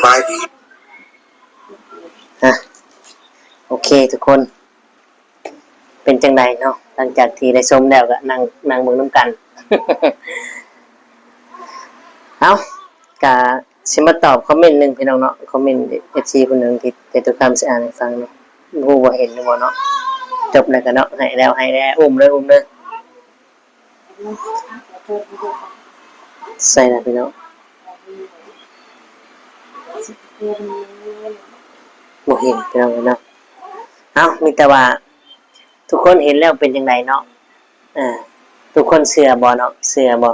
ບາຍດີ. ອ່ະ ໂອເຄທຸກຄົນ ເປັນຈັ່ງໃດເນາະ? ຫຼັງຈາກທີ່ໄດ້ຊົມແລ້ວກໍນັ່ງ ນັ່ງເບິ່ງນຳກັນ. ເອົ້າ ກະຊິມາຕອບຄອມເມັນໜຶ່ງພີ່ນ້ອງເນາະ, ຄອມເມັນເອັຟຊີຜູ້ໜຶ່ງທີ່ ທີ່ຕຸຄຳຊິອ່ານໃຫ້ຟັງເນາະ. ບໍ່ຮູ້ວ່າເຫັນຫຼືບໍ່ເນາະ? ຈົບແລ້ວກໍເນາະ, ໃຫ້ແລ້ວ ໃຫ້ແລ້ວ, ອຸ້ມເລີຍ ອຸ້ມເລີຍ. ໃສ່ລະພີ່ນ້ອງ ບໍ່ເຫັນພີ່ນ້ອງເນາະ. ເອົ້າ ມີແຕ່ວ່າທຸກຄົນເຫັນແລ້ວເປັນຈັ່ງໃດເນາະ? ເອີ ທຸກຄົນເຊື່ອບໍ່ເນາະ? ເຊື່ອບໍ່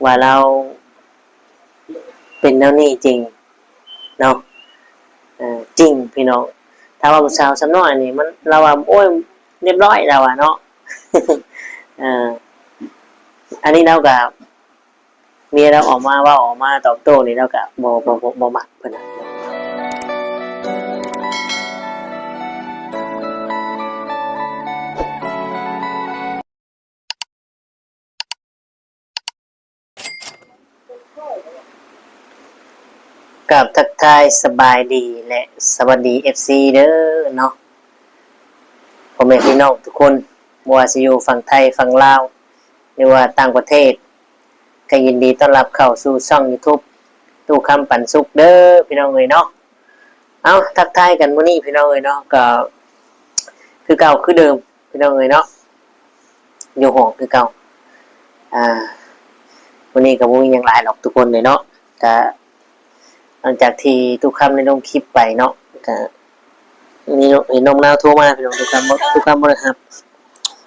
ວ່າລາວເປັນແນວນີ້ຈິງເນາະ? ເອີ ຈິງພີ່ນ້ອງ. ຖ້າວ່າຜູ້ສາວສ່ຳນ້ອຍນີ້ ມັນ ລາວວ່າ ໂອ້ຍ ລຽບຮ້ອຍ ລາວວ່າເນາະ. ເອີ ອັນນີ້ລາວກະ ເມຍລາວອອກມາເວົ້າ ອອກມາຕອບໂຕ້ນີ້ ລາວກະບໍ່ ບໍ່ ບໍ່ ບໍ່ມັກເພິ່ນນະ. ກາບທັກທາຍສະບາຍດີ ແລະ ສະຫວັດດີ ເອັຟຊີ ເດີເນາະ ພໍ່ແມ່ພີ່ນ້ອງທຸກຄົນ, ບໍ່ວ່າຊິຢູ່ຝັ່ງໄທ ຝັ່ງລາວ ຫຼືວ່າຕ່າງປະເທດ ກໍຍິນດີຕ້ອນຮັບເຂົ້າສູ່ຊ່ອງຢູທູບ ຕູ້ຄຳປັນສຸກ ເດີພີ່ນ້ອງເອີຍເນາະ. ເອົ້າ ທັກທາຍກັນມື້ນີ້ພີ່ນ້ອງເອີຍເນາະ, ກໍຄືເກົ່າຄືເດີມພີ່ນ້ອງເອີຍເນາະ, ຢູ່ຫ້ອງຄືເກົ່າ. ອ່າ ມື້ນີ້ກໍບໍ່ມີຫຍັງຫຼາຍດອກທຸກຄົນເລີຍເນາະ, ກະຫຼັງຈາກທີ່ຕູ້ຄຳໄດ້ລົງຄລິບໄປເນາະ, ກະມີ ເຫັນນ້ອງມະນາວໂທມາພີ່ນ້ອງ, ຕູ້ຄຳບໍ່ ຕູ້ຄຳບໍ່ໄດ້ຮັບ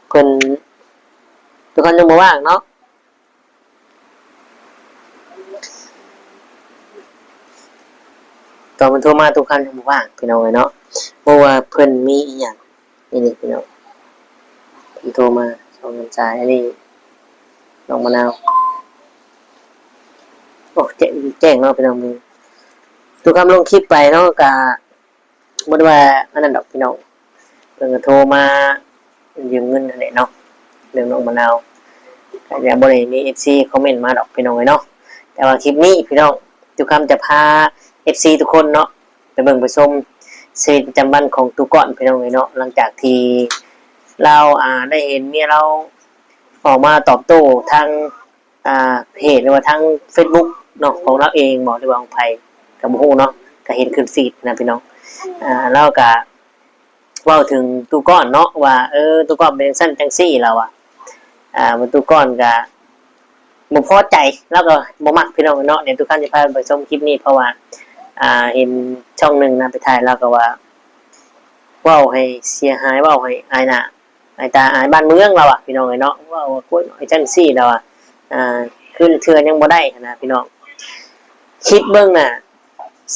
ເພິ່ນ ຕູ້ຄຳຍັງບໍ່ວ່າງເນາະ. ຕອນເພິ່ນໂທມາ ຕູ້ຄຳຍັງບໍ່ວ່າງພີ່ນ້ອງເອີຍເນາະ, ບໍ່ຮູ້ວ່າເພິ່ນມີອີ່ຫຍັງ. ນີ້ເດ້ພີ່ນ້ອງ ເພິ່ນໂທມາສອງສາມສາຍ. ອັນນີ້ນ້ອງມະນາວ. ໂອ້ ແຈ້ງ ແຈ້ງເນາະພີ່ນ້ອງ. ຕູ້ຄຳລົງຄລິບໄປເນາະ ກະ ບໍ່ໄດ້ວ່າອັນນັ້ນດອກພີ່ນ້ອງ, ເພິ່ນກໍໂທມາຢືມເງິນຫັ້ນແຫຼະເນາະ. ເລື່ອງນ້ອງມະນາວ ກໍຍັງບໍ່ໄດ້ມີເອັຟຊີຄອມເມັນມາດອກພີ່ນ້ອງເອີຍເນາະ. ແຕ່ວ່າຄລິບນີ້ພີ່ນ້ອງ ຕູ້ຄຳຈະພາເອັຟຊີທຸກຄົນເນາະ ໄປເບິ່ງໄປຊົມຊີວິດປະຈຳວັນຂອງຕູ້ກ້ອນພີ່ນ້ອງເອີຍເນາະ. ຫຼັງຈາກທີ່ລາວ ອ່າ ໄດ້ເຫັນເມຍລາວອອກມາຕອບໂຕ້ທາງ ອ່າ ເພຈ ຫຼືວ່າທາງເຟສບຸກເນາະ ຂອງລາວເອງບໍ ຫຼືວ່າຂອງໃຜກໍບໍ່ຮູ້ເນາະ, ກໍເຫັນຂຶ້ນຟີດນະພີ່ນ້ອງ. ອ່າ ລາວກໍເວົ້າເຖິງຕູ້ກ້ອນເນາະ ວ່າ ເອີ ຕູ້ກ້ອນເປັນຈັ່ງຊັ້ນຈັ່ງຊີ້ ລາວວ່າ. ອ່າ ຕູ້ກ້ອນກໍບໍ່ພໍໃຈ ລາວກໍບໍ່ມັກພີ່ນ້ອງເນາະ. ດຽວຕູ້ກ້ອນຊິພາໄປຊົມຄລິບນີ້ ເພາະວ່າ ອ່າ ເຫັນຊ່ອງໜຶ່ງນະໄປຖ່າຍ ລາວກໍວ່າ ເວົ້າໃຫ້ເສຍຫາຍ ເວົ້າໃຫ້ອາຍໜ້າ ອາຍຕາອາຍບ້ານເມືອງ ລາວວ່າ ພີ່ນ້ອງເອີຍເນາະ. ເວົ້າວ່າ ໂອ້ຍ ຈັ່ງຊີ້ ລາວວ່າ ອ່າ ຄືເທື່ອຍັງບໍ່ໄດ້ຫັ້ນນະພີ່ນ້ອງ. ຄິດເບິ່ງນະ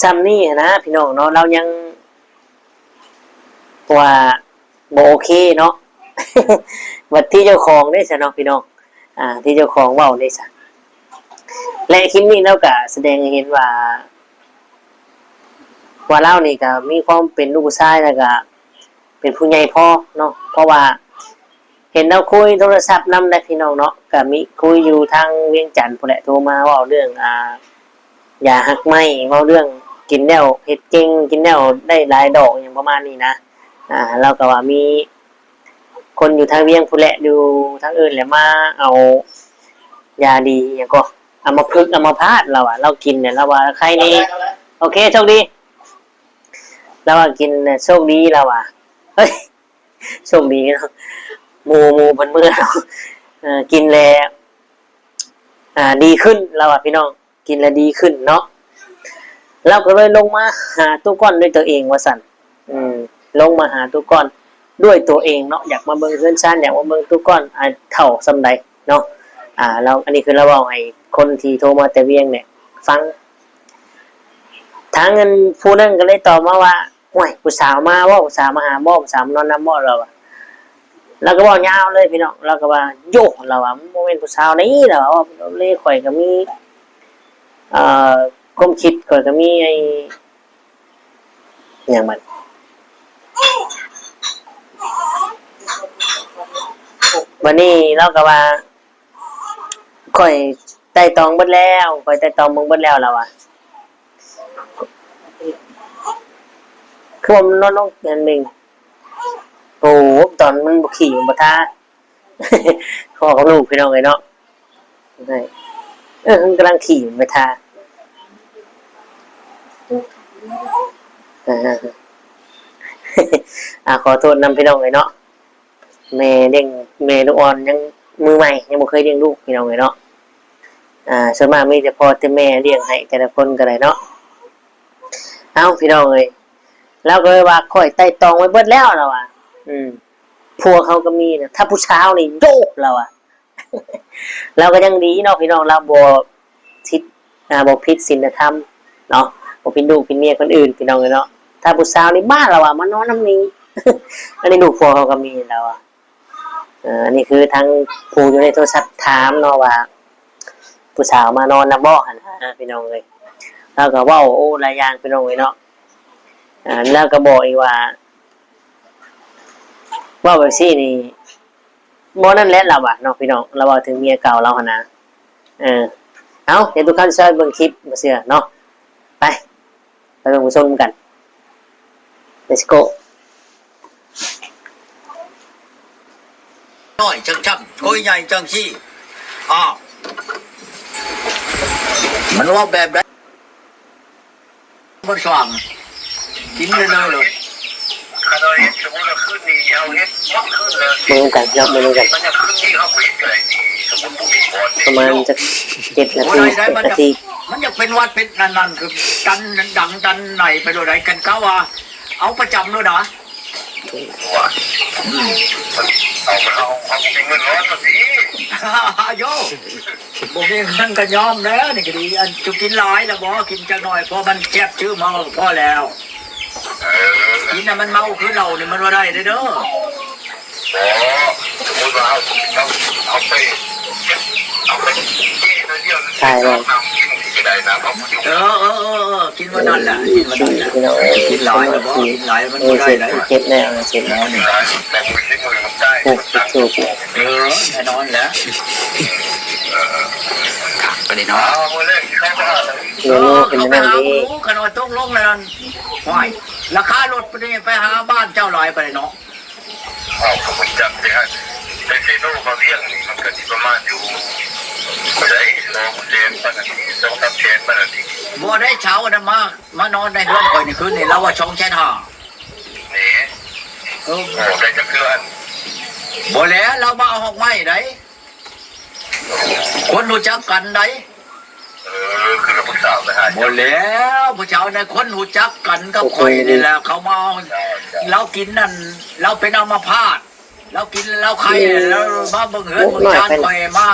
ຊ່ຳນີ້ຫັ້ນນະພີ່ນ້ອງເນາະ, ລາວຍັງວ່າບໍ່ໂອເຄເນາະ, ບັດທີ່ເຈົ້າຂອງເດ້ຊະເນາະພີ່ນ້ອງ. ອ່າ ທີ່ເຈົ້າຂອງເວົ້າເດ້ຊະ. ແລະ ຄລິບນີ້ລາວກະສະແດງໃຫ້ເຫັນວ່າ ວ່າລາວນີ້ກະມີຄວາມເປັນລູກຜູ້ຊາຍ ແລ້ວກະເປັນຜູ້ໃຫຍ່ພໍເນາະ, ເພາະວ່າເຫັນລາວຄຸຍໂທລະສັບນຳໄດ໋ພີ່ນ້ອງເນາະ, ກະມີຄຸຍຢູ່ທາງວຽງຈັນພຸ້ນແຫຼະ ໂທມາເວົ້າເລື່ອງ ອ່າ ຢາຮັກໄມ້ ເວົ້າເລື່ອງກິນແລ້ວເຮັດເກັ່ງ ກິນແລ້ວໄດ້ຫຼາຍດອກ ຫຍັງປະມານນີ້ນະ. ອ່າ ລາວກະວ່າມີ ຄົນຢູ່ທາງວຽງພຸ້ນແຫຼະ ຢູ່ທາງອື່ນແຫຼະ ມາເອົາຢາດີ ຫຍັງກໍ ອຳມະພຶກອຳມະພາດ ລາວວ່າ ລາວກິນແຫຼະ ລາວວ່າໄຄແດ່. ໂອເຄ ໂຊກດີ ລາວວ່າກິນແລ້ວໂຊກດີ ລາວວ່າ ເຮີ້ຍ ໂຊກດີເນາະ ໝູ່ ໝູ່ເພິ່ນເມືອ ເອີ ກິນແລ້ວ ອ່າ ດີຂຶ້ນ ລາວວ່າ ພີ່ນ້ອງ. ກິນແລ້ວດີຂຶ້ນເນາະ. ລາວກໍເລີຍລົງມາຫາຕູ້ກ້ອນດ້ວຍຕົວເອງວ່າຊັ້ນ. ອືມ ລົງມາຫາຕູ້ກ້ອນດ້ວຍຕົວເອງເນາະ, ຢາກມາເບິ່ງເຮືອນຊານ ຢາກມາເບິ່ງຕູ້ກ້ອນ ອາ ເຖົ້າສ່ຳໃດເນາະ. ອ່າ ລາວ ອັນນີ້ຄືລາວເວົ້າໃຫ້ຄົນທີ່ໂທມາແຕ່ວຽງນີ້ຟັງ. ທາງອັນຜູ້ນັ້ນກໍເລີຍຕອບມາວ່າ ໂອ້ຍ ຜູ້ສາວມາບໍ່? ຜູ້ສາວມາຫາບໍ່? ຜູ້ສາວມານອນນຳບໍ່? ລາວວ່າ ລາວກໍເວົ້າຍາວເລີຍພີ່ນ້ອງ, ລາວກໍວ່າ ໂຢ ລາວວ່າ ມັນບໍ່ແມ່ນຜູ້ສາວໃດ໋ ລາວວ່າ ເລີຍຂ້ອຍກໍມີ ເອີ ຄວາມຄິດ ຂ້ອຍກໍມີໄອ້ ຫຍັງບັດ ບັດນີ້ລາວກໍວ່າ ຂ້ອຍໄຕ່ຕອງເບິດແລ້ວ ຂ້ອຍໄຕ່ຕອງເບິ່ງເບິດແລ້ວ ລາວວ່າ. ຄືວ່າມັນນອນລົງອັນໜຶ່ງ. ໂອ້ ຕອນມັນບໍ່ຂີ່ມັນບໍ່ທ່າ ພໍ່ກັບລູກພີ່ນ້ອງເອີຍເນາະ. ເອີ ມັນກຳລັງຂີ່ມັນບໍ່ທ່າ. ອ່າ ຂໍໂທດນຳພີ່ນ້ອງເອີຍເນາະ. ແມ່ລ້ຽງ ແມ່ລູກອ່ອນຍັງມືໃໝ່ ຍັງບໍ່ເຄີຍລ້ຽງລູກພີ່ນ້ອງເອີຍເນາະ. ອ່າ ສ່ວນມາກມີແຕ່ພໍ່ແຕ່ແມ່ລ້ຽງໃຫ້ແຕ່ລະຄົນກໍໄດ້ເນາະ. ເອົ້າ ພີ່ນ້ອງເອີຍ ລາວກໍເລີຍວ່າ ຂ້ອຍໄຕ່ຕອງໄວ້ເບິດແລ້ວ ລາວວ່າ ອືມ ຜົວເຂົາກໍມີນະ ຖ້າຜູ້ສາວນີ້ໂດ ລາວວ່າ. ລາວກໍຍັງດີເນາະພີ່ນ້ອງ ລາວບໍ່ຜິດ ອ່າ ບໍ່ຜິດສິນລະທຳເນາະ ບໍ່ຜິດລູກຜິດເມຍຄົນອື່ນພີ່ນ້ອງເອີຍເນາະ. ຖ້າຜູ້ສາວນີ້ບ້າ ລາວວ່າ ມານອນນຳນີ້ ອັນນີ້ລູກຜົວເຂົາກໍມີ ລາວວ່າ. ເອີ ອັນນີ້ຄືທາງຜູ້ຢູ່ໃນໂທລະສັບຖາມເນາະວ່າ ຜູ້ສາວມານອນນຳບໍ່ຫັ້ນນະພີ່ນ້ອງເອີຍ. ລາວກໍເວົ້າ ໂອ້ ຫຼາຍຢ່າງພີ່ນ້ອງເອີຍເນາະ. ອ່າ ລາວກໍບອກອີກວ່າ ເວົ້າແບບຊີ້ນີ້ ບໍ່ນັ້ນແຫຼະ ລາວວ່າເນາະພີ່ນ້ອງ ລາວເວົ້າເຖິງເມຍເກົ່າລາວຫັ້ນນະ. ເອີ ເອົ້າ ດຽວຕຸກຄຳຊິຊ່ອຍເບິ່ງຄລິບ ບໍ່ເຊື່ອເນາະ. ໄປ ໄປເບິ່ງໄປຊົມນຳກັນ Let's go. ນ້ອຍຈັງຊັ້ນ ໂກຍໃຫຍ່ຈັ່ງຊີ້ ອ້າວ ມັນເວົ້າແບບໃດ? ມັນສ້າງ ກິນເລີຍໆ ໂລດ. ຄັນເຮົາເຮັດ ສົມມຸດວ່າຄືນນີ້ເຮົາເຮັດໝົດຄືນເລີຍ ເບິ່ງນຳກັນເນາະ ເບິ່ງນຳກັນ ມັນຍັງຄືນນີ້ເຮົາບໍ່ເຮັດກໍໄດ້ນີ້ ສົມມຸດບໍ່ມີບ່ອນນີ້ ປະມານຈັກເຈັດນາທີ ແປດນາທີ ມັນຢາກເປັນຫວັດເປັນອັນນັ້ນ ຄືຕັນດັງຕັນໃນໄປໂລດໃດ ຄັນເຂົາວ່າເອົາປະຈຳໂລດນະ. ວ່າ ອືມ ເອົາ ເຮົາ ເຮົາບໍ່ມີເງິນນອນວ່າຊີ້ ໂຍ ບໍ່ມີເງິນກໍຍອມແລ້ວ ນີ້ກໍດີ. ອັນ ເຈົ້າກິນຫຼາຍແລ້ວບໍ່? ກິນຈັກໜ້ອຍ ພໍມັນແຊບຊື່ເມົາກໍພໍແລ້ວ. ເອີ ກິນໃຫ້ມັນເມົາຄືເຫຼົ້ານີ້ມັນບໍ່ໄດ້ເດີ້. ບໍ່ ສົມມຸດວ່າເຮົາ ເຮົາ ເຮົາໄປ ເຮົາໄປເກະໜ້ອຍດຽວ ຖ່າຍໄວ້ ນ້ຳກິນກໍໄດ້ນະ ເຮົາບໍ່ຢູ່. ເອີ ເອີ ເອີ ເອີ ກິນມື້ນັ້ນແຫຼະ ກິນມື້ນັ້ນແຫຼະ. ກິນຫຼາຍແລ້ວບໍ່? ກິນຫຼາຍມັນບໍ່ໄດ້ໃດ໋. ເຈັບແລ້ວ ເຈັບແລ້ວນີ້ ກິນຫຼາຍ ແຕ່ມື້ຊິມື້ມັນຕາຍ ໂອ້ ມັນຕາຍ. ເອີ ແນ່ນອນແຫຼະ ເອີ ກໍໄດ້ເນາະ. ເອີ ເມນູເປັນແນວນີ້ ຄັນວ່າຕົກລົງແລ້ວນັ້ນ ຫ້ວຍ ລາຄາລົດປານນີ້ ໄປຫາບ້ານເຈົ້າຫຼາຍປານໃດເນາະ? ເອົາ ກໍບໍ່ຈັກເດ້ ໄປເຊໂນມາວຽງນີ້ ມັນກໍຊິປະມານຢູ່ ເທົ່າໃດ ສອງແສນປານນັ້ນ ສອງສາມແສນປານນັ້ນ. ບໍ່ໄດ້ ເຊົ້ານະ ມາ ມານອນໃນເຮືອນຂ້ອຍນີ້ ຄືນນີ້ລາວວ່າສອງແສນຫ້າ. ນີ້ ເອີ ໂອ້ ໄດ້ຈັກເທື່ອ? ບໍ່ແລ້ວ ລາວມາເອົາຮອກໄມ້ໃດ໋. ຄົນຮູ້ຈັກກັນໃດ໋. ເອີ ຄືລາວຜູ້ສາວໄປຫາ ບໍ່ແລ້ວ ຜູ້ສາວໃນຄົນຮູ້ຈັກກັນກັບຂ້ອຍນີ້ແຫຼະ ເຂົາມາເອົາ ລາວກິນນັ້ນ ລາວເປັນອາມະພາດ ລາວກິນແລ້ວລາວໄຂ້ ລາວມາເບິ່ງເຮືອນເບິ່ງຊານຂ້ອຍ ມາ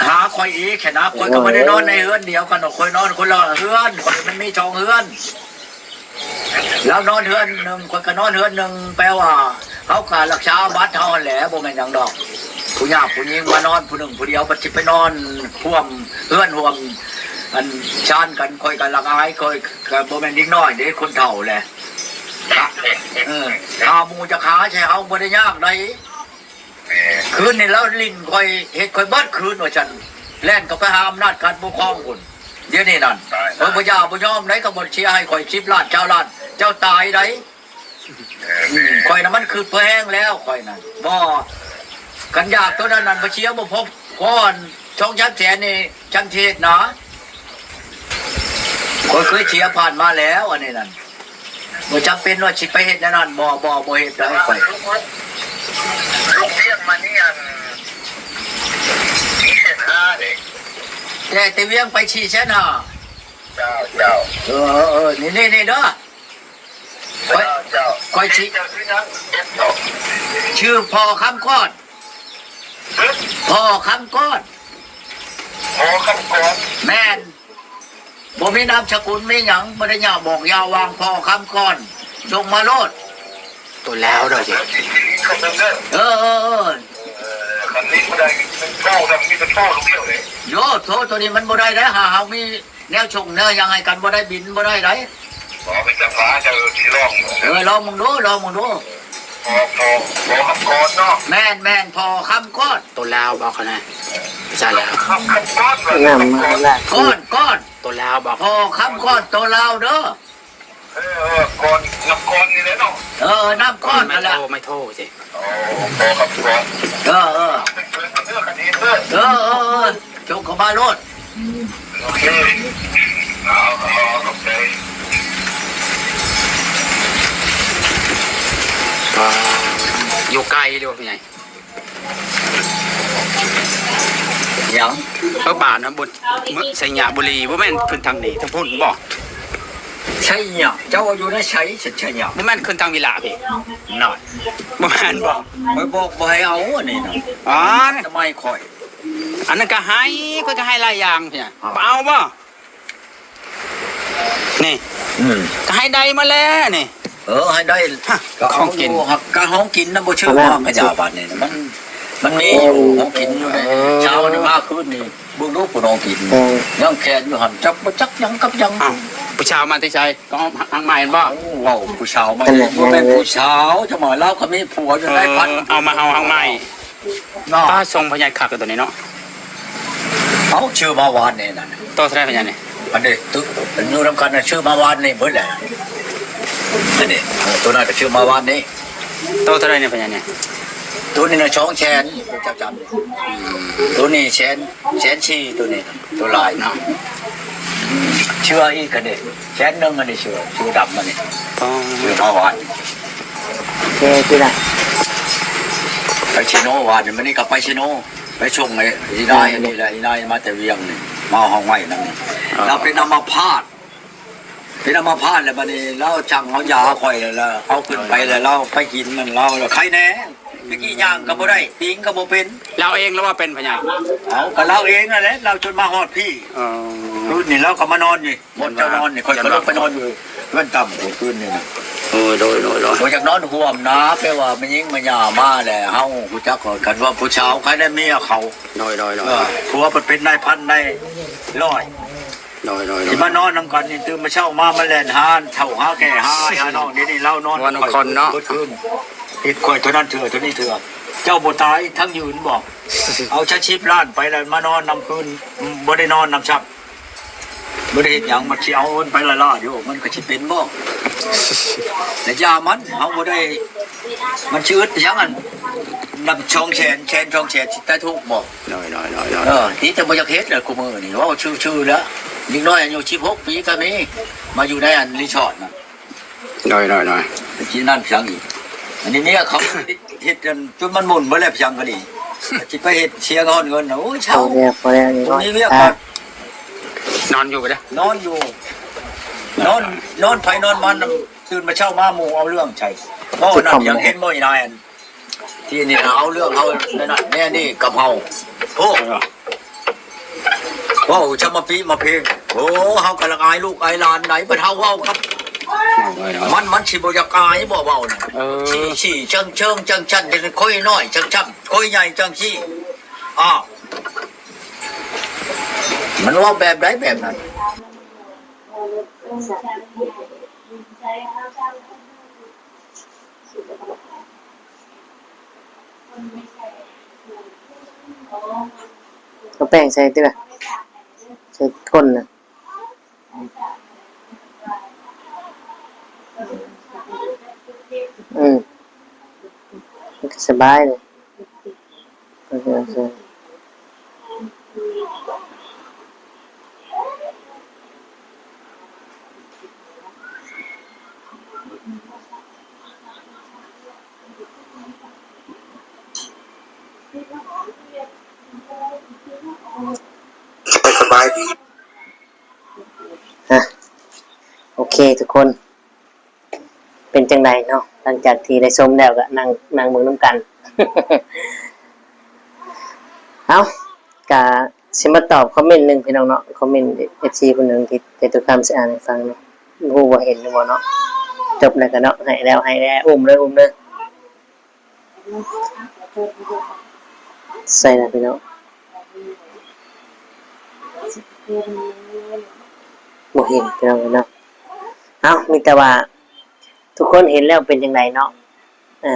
ຫາຂ້ອຍອີກຫັ້ນນະ. ຂ້ອຍກໍບໍ່ໄດ້ນອນໃນເຮືອນດຽວກັນດອກ ຂ້ອຍນອນຄົນລະເຮືອນ ຂ້ອຍມັນມີສອງເຮືອນ. ລາວນອນເຮືອນໜຶ່ງ ຂ້ອຍກໍນອນເຮືອນໜຶ່ງ ແປວ່າເຮົາກໍລັກສາບັດເຮົາຫັ້ນແຫຼະ ບໍ່ແມ່ນຫຍັງດອກ. ຜູ້ຍາກຜູ້ຍິງມານອນຜູ້ໜຶ່ງຜູ້ດຽວ ບັດຊິໄປນອນຮ່ວມເຮືອນຮ່ວມອັນຊານກັນ ຂ້ອຍກໍລະອາຍ ຂ້ອຍກໍບໍ່ແມ່ນເດັກນ້ອຍເດ້ ຄົນເຖົ້າແຫຼະ. ເອີ ຖ້າໝູ່ຈະຫາໃສ່ເຮົາບໍ່ໄດ້ຍາກໃດ໋. ແມ່ນ. ຄືນນີ້ລາວຫຼິ້ນຂ້ອຍ ເຮັດຂ້ອຍເບິດຄືນວ່າຊັ້ນ ແລ່ນເຂົ້າໄປຫາອຳນາດການປົກຄອງພຸ້ນ. ດຽວນີ້ນັ້ນ ຕາຍ ຂ້ອຍບໍ່ຢ່າບໍ່ຍອມໃດ໋ ກໍບໍ່ເຊຍໃຫ້ຂ້ອຍສິບລ້ານ ຊາວລ້ານ ເຈົ້າຕາຍໃດ໋. ເອີ ອືມ ແມ່ນ. ຂ້ອຍນະມັນຄຶດພໍແຮງແລ້ວ ຂ້ອຍນັ້ນ ບໍ່ ຄັນຢາກໂຕນັ້ນນັ້ນ ບໍ່ເຊຍບໍ່ພໍ ພໍອັນສອງສາມແສນນີ້ ຈັ່ງຊິເຮັດນະ. ຂ້ອຍເຄີຍເສຍຜ່ານມາແລ້ວ ອັນນີ້ນັ້ນ ບໍ່ຈຳເປັນວ່າຊິໄປເຮັດແນວນັ້ນ ບໍ່ ບໍ່ ບໍ່ເຮັດໄດ້ຂ້ອຍ. ລູກວຽງມານີ້ ອັນ ສີ່ແສນຫ້າເດ້. ແຕ່ ແຕ່ວຽງໄປສີ່ແສນຫ້າ. ເຈົ້າ ເຈົ້າ. ເອີ ເອີ ເອີ ນີ້ ນີ້ ນີ້ເດີ. ຂ້ອຍ ເຈົ້າ ຂ້ອຍຊິ ເຈົ້າຊື່ຫຍັງ? ຊື່ພໍ່ຄຳກ້ອນ. ຫຶ? ພໍ່ຄຳກ້ອນ. ພໍ່ຄຳກ້ອນ. ແມ່ນ. ບໍ່ມີນາມສະກຸນມີຫຍັງ ບໍ່ໄດ້ຍາກບອກຍາວວ່າງ ພໍ່ຄຳກ້ອນ ສົ່ງມາໂລດ. ໂຕລາວເນາະ. ເອີ ເອີ ເອີ ເອີ ຄັນນີ້ຜູ້ໃດເປັນໂທນຳ ມີແຕ່ໂທລູກດຽວເດ້. ໂຢ ໂທໂຕນີ້ມັນບໍ່ໄດ້ເດ້ ຫາເຮົາມີແນວສົ່ງແນວຫຍັງໃຫ້ກັນ ບໍ່ໄດ້ບິນບໍ່ໄດ້ໃດ໋. ບໍ່ເປັນຫຍັງ ເຈົ້າຊິລອງ. ເອີ ລອງເບິ່ງດູ ລອງເບິ່ງດູ. ພໍ່ ພໍ່ ພໍ່ຄຳກ້ອນເນາະ. ແມ່ນ ແມ່ນ ພໍ່ຄຳກ້ອນ. ໂຕລາວບໍ່ຄະນະ ພາສາລາວ. ຄຳ ຄຳກ້ອນ ນຳມາລາດ ກ້ອນ ກ້ອນ. ໂຕ ລາວບໍ່? ພໍ່ຄຳກ້ອນໂຕລາວເດີ. ເອີ ເອີ ກ້ອນ ນ້ຳກ້ອນນີ້ແຫຼະເນາະ. ເອີ ນ້ຳກ້ອນນັ້ນແຫຼະ. ໄມ້ໂທ ໄມ້ໂທຊິ. ອໍ ພໍ່ຄຳກ້ອນ. ເອີ ເອີ ເອີ ເອີ ເອີ ສົ່ງເຂົ້າມາໂລດ. ໂອເຄ ເອົາ ເອົາ ຂອບໃຈ. ຢູ່ໄກຢູ່ ພໍ່ໃຫຍ່. ຫຍັງ? ເອີ ບ້ານນະ ບຸ ໄຊຍະບູລີ ບໍ່ແມ່ນຂຶ້ນທາງນີ້ ທາງພຸ້ນບໍ່? ໄຊຍະ ເຈົ້າຢູ່ໃນໃສ? ໄຊຍະ ບໍ່ແມ່ນຂຶ້ນທາງວິລະພີ້? ນັ້ນ ບໍ່ແມ່ນບໍ່? ຂ້ອຍບອກບໍ່ໃຫ້ເອົາອັນນີ້ນະ. ອໍ ສະໄໝຂ້ອຍ ອັນນັ້ນກໍໃຫ້ ຂ້ອຍກໍໃຫ້ຫຼາຍຢ່າງເນຍ ເອົາບໍ່? ນີ້ ອືມ ກໍໃຫ້ໄດ້ມາແລ້ວນີ້. ເອີ ໃຫ້ໄດ້ ຮະ ກໍເອົາຢູ່ ຂອງກິນ ກໍຂອງກິນນະ ບໍ່ຊື້ມາຂະຫຍາບາດນີ້ ມັນ ມັນມີຢູ່ຂອງກິນຢູ່ໃນ ເອີ ເຊົ້ານີ້ມາຄືນນີ້ ເບິ່ງດູຜູ້ນ້ອງກິນ ເອີ ຍັງແຂນຢູ່ຫັ້ນ ຈັກບໍ່ຈັກຫຍັງກັບຫຍັງ. ອ້າວ ຜູ້ສາວມາແຕ່ໃສ? ກໍເອົາຮັກໄມ້ຫັ້ນບໍ່? ເວົ້າຜູ້ສາວມາ ບໍ່ແມ່ນຜູ້ສາວ ຈະມາ ລາວກໍມີຜົວຢູ່ໃນພັນ ເອີ ເອົາມາເອົາຮັກໄມ້. ເນາະ ຕາ ຊົງພະຍາຍຄັກຕົວນີ້ເນາະ. ເອົາ ຊື້ມາວານນີ້ນັ້ນ. ໂຕເທົ່າໃດພະຍາຍນີ້? ອັນນີ້ ໂຕ ຢູ່ນຳກັນນະ ຊື້ມາວານນີ້ເບິດແຫຼະ. ອັນນີ້ ເອີ ໂຕນັ້ນກໍຊື້ມາວານນີ້. ໂຕເທົ່າໃດນີ້ພະຍາຍນີ້? ໂຕນີ້ນະ ສອງແສນ ເຈົ້າຈຳ. ອືມ ໂຕນີ້ແສນ ແສນສີ່ ໂຕນີ້ນະ ໂຕລາຍນະ. ເຊື່ອອີກ ອັນນີ້ແສນໜຶ່ງ ອັນນີ້ເຊື່ອ ເຊື່ອດຳ ອັນນີ້. ອໍ ຊື້ມາວານ. ໂອເຄ ຊິໄດ້ ໄປເຊໂນວານນີ້ ມື້ນີ້ກໍໄປເຊໂນ ໄປສົ່ງໄອ້ ອີນາຍ ອັນນີ້ແຫຼະ ອີນາຍມາແຕ່ວຽງນີ້ ມາເອົາຮອກໄມ້ນຳນີ້. ອໍ ລາວເປັນອາມາພາດ ເປັນອາມາພາດແລ້ວ ບັດນີ້ລາວສັ່ງເອົາຢາຂ້ອຍ ແລ້ວເອົາຂຶ້ນໄປ ແລ້ວລາວໄປກິນນັ້ນ ລາວລະໄຄແດ່. ຕະກີ້ຍ່າງກໍບໍ່ໄດ້ ປີນກໍບໍ່ເປັນ. ລາວເອງລະວ່າເປັນພະຍາຍ? ເອົາ ກໍລາວເອງນັ້ນແຫຼະ ລາວຈົນມາຮອດພີ້. ອໍ ຄືນນີ້ລາວກໍມານອນຢູ່ ບ່ອນເຈົ້ານອນນີ້ ຂ້ອຍກໍລົງໄປນອນຢູ່ເຮືອນຕ່ຳຄືນນີ້ນະ. ໂດຍ ໂດຍ ໂດຍ ໂດຍ. ບໍ່ຢາກນອນຮ່ວມນະ ແປວ່າແມ່ຍິງແມ່ຍ່າມາແລ້ວ ເຮົາຮູ້ຈັກ ຄັນວ່າຜູ້ສາວໃຜໄດ້ເມຍເຂົາ. ໂດຍ ໂດຍ ໂດຍ. ເອີ ຜົວເພິ່ນເປັນນາຍພັນນາຍຮ້ອຍ. ໂດຍ ໂດຍ ໂດຍ. ຊິມານອນນຳກັນນີ້ ຕື່ນມາເຊົ້າມາ ມາແລ່ນຫາເຖົ້າ ຫາແກ່ ຫາອ້າຍ ຫານ້ອງ. ດຽວນີ້ລາວນອນນຳຂ້ອຍເບິດຄືນ ເຮັດຂ້ອຍເທົ່ານັ້ນເທື່ອ ເທົ່ານີ້ເທື່ອ. ເຈົ້າບໍ່ຕາຍທັງຢືນບໍ? ເອົາຊະສິບລ້ານໄປແລ້ວມານອນນຳຄືນ ບໍ່ໄດ້ນອນນຳຊ້ຳ. ບໍ່ໄດ້ເຮັດຫຍັງ ມັນຊິເອົາເງິນໄປລ້າໆຢູ່ ມັນກໍຊິເປັນບໍ? ແລະຢ່າມັນ ເຮົາບໍ່ໄດ້ ມັນຊິອຶດຫຍັງ ອັນນຳສອງແສນ ແສນສອງແສນ ຊິຕາຍທຸກບໍ? ໂດຍ ໂດຍ ໂດຍ ໂດຍ. ເອີ ທີ່ຈະບໍ່ຢາກເຮັດແຫຼະ ຄູ່ມື້ນີ້ ເວົ້າຊື່ໆ ແລ້ວ ເດັກນ້ອຍອາຍຸສິບຫົກປີກໍມີ ມາຢູ່ໃນອັນຣີສອດນະ. ໂດຍ ໂດຍ ໂດຍ. ໄປກິນນັ້ນຫຍັງອີກ ອັນນີ້ເມຍເຂົາເຮັດ ເຮັດຈົນມັນໝຸ່ນເບິດແລ້ວຫຍັງກໍດີ ຊິໄປເຮັດເສຍເງິນເງິນນະ. ໂອ້ຍ ເຊົາ ພໍແລ້ວ ພໍແລ້ວ ບໍ່ມີວຽກ ອ່າ ກໍນອນຢູ່ກໍໄດ້ ນອນຢູ່ ນອນ ນອນໃຜນອນມັນ. ຕື່ນມາເຊົ້າມາໝູ່ເອົາເລື່ອງໃສ່ ເວົ້ານັ້ນຫຍັງ ເຫັນບໍ່ອີນາຍ ອັນ ທີ່ນີ້ນະ ເອົາເລື່ອງເຮົາແນວນັ້ນແນວນີ້ກັບເຮົາ. ໂອ້ ເວົ້າຈະມາປີມາເພງ ໂອ້ ເຮົາກະລະອາຍລູກອາຍຫຼານໃດ ບັດເຮົາເວົ້າກັບມັນ ມັນຊິບໍ່ຢາກອາຍບໍ່ເວົ້ານະ. ເອີ ຊີ້ໆ ເຊີງໆ ຈັ່ງຊັ້ນ ຈັ່ງຂ້ອຍນ້ອຍຈັ່ງຊັ້ນ ຂ້ອຍໃຫຍ່ຈັ່ງຊີ້. ອ້າວ ມັນເວົ້າແບບໃດແບບນັ້ນ? ເອົາແປ້ງໃສ່ຕິລະ ໃສ່ກົ້ນນະ. ອືມ ມັນກໍສະບາຍເລີຍ. ໂອເຄ ໂອເຄ. ສະບາຍດີ. ຮະ ໂອເຄທຸກຄົນ ເປັນຈັ່ງໃດເນາະ? ຫຼັງຈາກທີ່ໄດ້ຊົມແລ້ວກໍນັ່ງ ນັ່ງເບິ່ງນຳກັນ. ເອົ້າ ກະຊິມາຕອບຄອມເມັນໜຶ່ງພີ່ນ້ອງເນາະ, ຄອມເມັນເອັຟຊີຜູ້ໜຶ່ງທີ່ຈະຕຸຄຳຊິອ່ານໃຫ້ຟັງເນາະ, ບໍ່ຮູ້ວ່າເຫັນຫຼືບໍ່ເນາະ. ຈົບແລ້ວກໍເນາະ, ໃຫ້ແລ້ວ ໃຫ້ແລ້ວ, ອຸ້ມເລີຍ ອຸ້ມເລີຍ. ໃສ່ລະພີ່ນ້ອງ, ບໍ່ເຫັນພີ່ນ້ອງເນາະ. ເອົ້າ ມີແຕ່ວ່າທຸກຄົນເຫັນແລ້ວເປັນຈັ່ງໃດເນາະ? ເອີ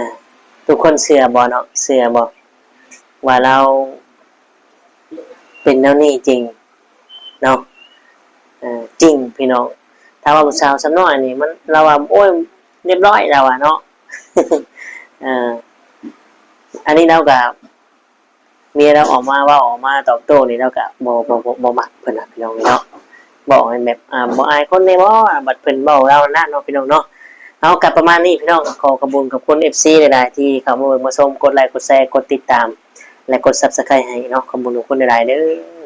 ທຸກຄົນເຊື່ອບໍ່ເນາະ? ເຊື່ອບໍ່ວ່າລາວເປັນແນວນີ້ຈິງເນາະ? ເອີ ຈິງພີ່ນ້ອງ. ຖ້າວ່າຜູ້ສາວສ່ຳນ້ອຍນີ້ ມັນ ລາວວ່າ ໂອ້ຍ ລຽບຮ້ອຍ ລາວວ່າເນາະ. ເອີ ອັນນີ້ລາວກະ ເມຍລາວອອກມາເວົ້າ ອອກມາຕອບໂຕ້ນີ້ ລາວກະບໍ່ ບໍ່ ບໍ່ ບໍ່ມັກເພິ່ນນະພີ່ນ້ອງເນາະ. ເວົ້າໃຫ້ແບບ ອ່າ ບໍ່ອາຍຄົນແດ່ບໍ່ ບັດເພິ່ນເວົ້າລາວນັ້ນເນາະ ພີ່ນ້ອງເນາະ. ເອົາ ກະປະມານນີ້ພີ່ນ້ອງ ຂໍຂອບຄຸນຂອບຄຸນເອັຟຊີຫຼາຍໆ ທີ່ເຂົ້າມາເບິ່ງມາຊົມ ກົດໄລ ກົດແຊ ກົດຕິດຕາມ ແລະ ກົດ Subscribe ໃຫ້ເນາະ. ຂອບຄຸນຂອບຄຸນຫຼາຍໆເດີ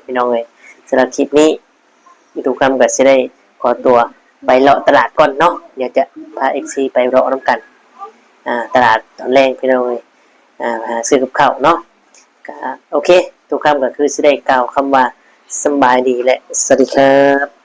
ພີ່ນ້ອງເອີຍ. ສຳລັບຄລິບນີ້ ຕູ້ຄຳກໍຊິໄດ້ຂໍຕົວໄປເລາະຕະຫຼາດກ່ອນເນາະ. ດຽວຈະພາເອັຟຊີໄປເລາະນຳກັນ ອ່າ ຕະຫຼາດຕອນແລງພີ່ນ້ອງເອີຍ ອ່າ ຫາຊື້ກັບເຂົ້າເນາະ. ກໍໂອເຄ ຕູ້ຄຳກໍຄືຊິໄດ້ກ່າວຄຳວ່າສະບາຍດີ ແລະ ສະຫວັດດີຄັບ.